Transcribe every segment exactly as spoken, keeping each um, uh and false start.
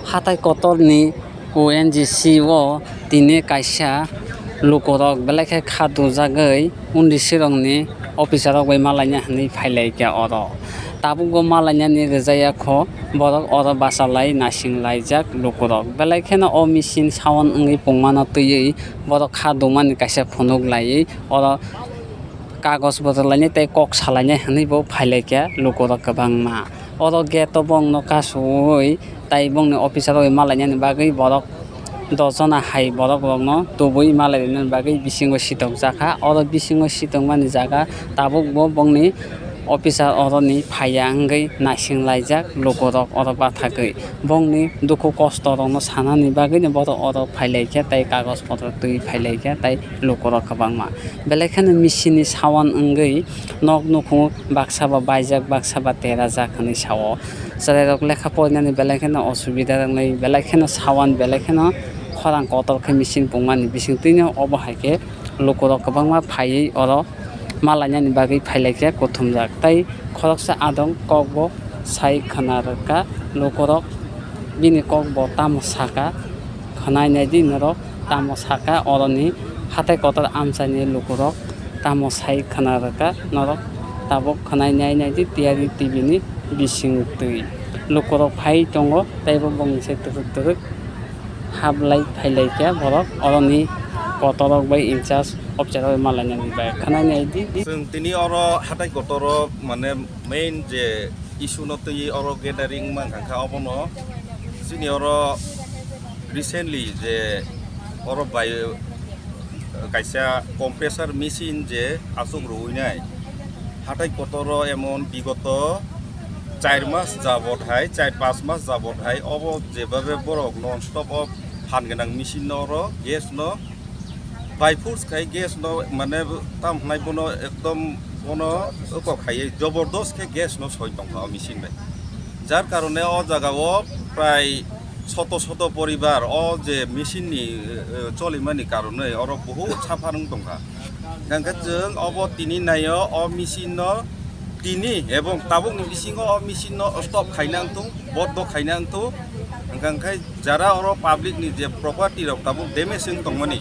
Hatai kotorni O N G C o tini kaisa lukurok belai khe kha dujagwi undi sirokni officer rok bai malaina hinwi phailaikha oro. Tabukbo malainani rwjaya kho borok oro bachalai naisinglaijak lukurok. Belai kheno o machine sound wngwi pungmano twiwi borok kha dumani kaisa phunuk laiwi oro kagoj bwtwrlainai tei kok salainai hinwi bo phailaikha lukurok kwbangma. Oro gate o bongno kasu-ui tai bongni officer rok malainani bagwi borok dos jona hai borok rokno tubui malai rwnani bagwi bisingo sitokjakha. Oro bisingo sitokmani jaga tabukbo bongni officer oroni phaiya wngwi naisinglaijak lukurok oro bathagwi. Bongni dukhu kosto rokno sanani bagwino borok oro phailaikha tei kagoj potro twi phailaikha tei lukurok kwbangma. Belai kheno machine ni sound wngwi nok nukhungo baksa ba baijak, baksa ba terajak hinwi sao. Chwrairok lekha porinani belai kheno osubida wngwi, belai kheno sound, belai kheno khorang kotor khe machine pungmani bisingtwino obo hai khe lukurok kwbangma phaiwi oro malainani bagwi phailaikha kuthumjak. Tei khoroksa adong kokbo sai khna rwkha lukurok, bini kokbo tamo saka, khwnai naidi norok tamo saka, oroni hatai kotor amchaini lukurok tamo sai khna rwkha norok tabuk khwnai nai naidi tiyari T V ni bisingtwi lukurok phai tongo teibo bongni se twrwk twrwk hablai phailaikha borok oroni kotorok bai in charge officer rok malainani bai khwnai naidi. Chwng tini oro hatai kotoro mane main je issue no twi oro gathering mankha kha obono chini oro recently je oro bai kaisa compressor machine je aswk rwui nai hatai kotoro emon bigoto char mas jabot hai, char panch mas jabot hai, obo jebabe borok non stop o phan gwnang machine no oro gas no by force khai gas no mane tam hwnai bono ekdom bono oko khaiye jobordos khe gas no soi tongkha o machine bai. Jar karone o jaga o prai soto soto poribar o je machine ni, eh, cholimani karone oro bohut suffer wng tongkha. Hwnkhe chwng obo tini naio o machine no tini ebong tabukni bisingo o machine no stop khaina wngthung, bondo khaina wngthung. Hwnkhe jara oro public ni je property rok tabuk damage wng tongmani,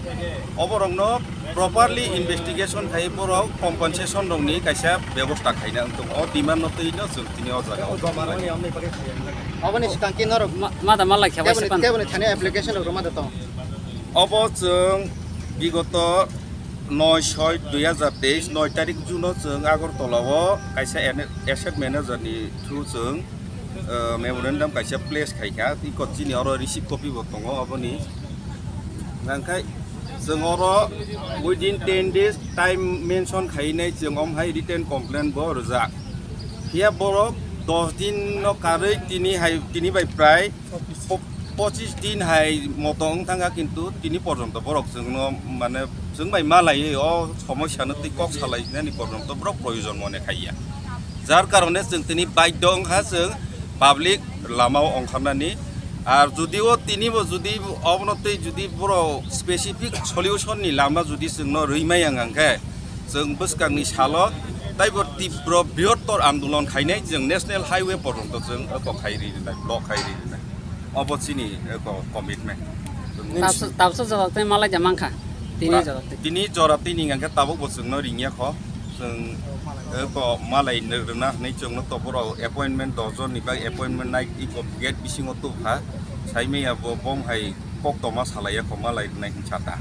oborokno properly investigation khai borok compensation rokni kaisa bebosta khaina wngthung. O demand no twi no chwng tini o jaga o. Oboni swkang khe norok ma-, ma da ma lai khe bai keboni, se pan. Keboni thani application rok rwma da tong? Obo chwng bigoto noi soi dui hazar teis, noi tarik June o chwng Agartala o kaisa ene-, asset manager ni through chwng, uh, memorandum kaisa place khai kha. Iko chini oro receipt copy bo tongo oboni. Nangkhai chwng oro within ten days time mention khainai chwng om hai written complaint bo rwjak. Phiya borok dos din no karwi tini hai, tini bai prai po-, pochis din hai moto wng thangkha, kintu tini porjonto borok chwngno, mane, chwng bai ma laiwi o somosya no twi kok salainani porjonto borok proyojon mone khaiya. Jar karone chwng tini baidho wngkha chwng public lama o ongkharnani. Ar jodi o tini bo jodi obono twi jodi borok specific solution ni lama jodi chwngno rwi maya wngkha khe, chwng bwskangni salo taibo tibro brihottor andolon khainai, chwng national highway porjonto chwng eko khai ri rinai, block khai ri rinai. Obo chini eko commitment. Tabsa, tabsa jorok tei malai ja mankha. Tini ba-, jorok tei. Tini jora tini hwnkhe tabuk bo chwngno ringya kho. Chwng eko malai rwna hwnwi chwngno toborok appointment dos jonni bai appointment nai eko gate bisingo tubkha. Saimaya bo bom hai koktoma salaiya kho malai rwnai hwnsa ta.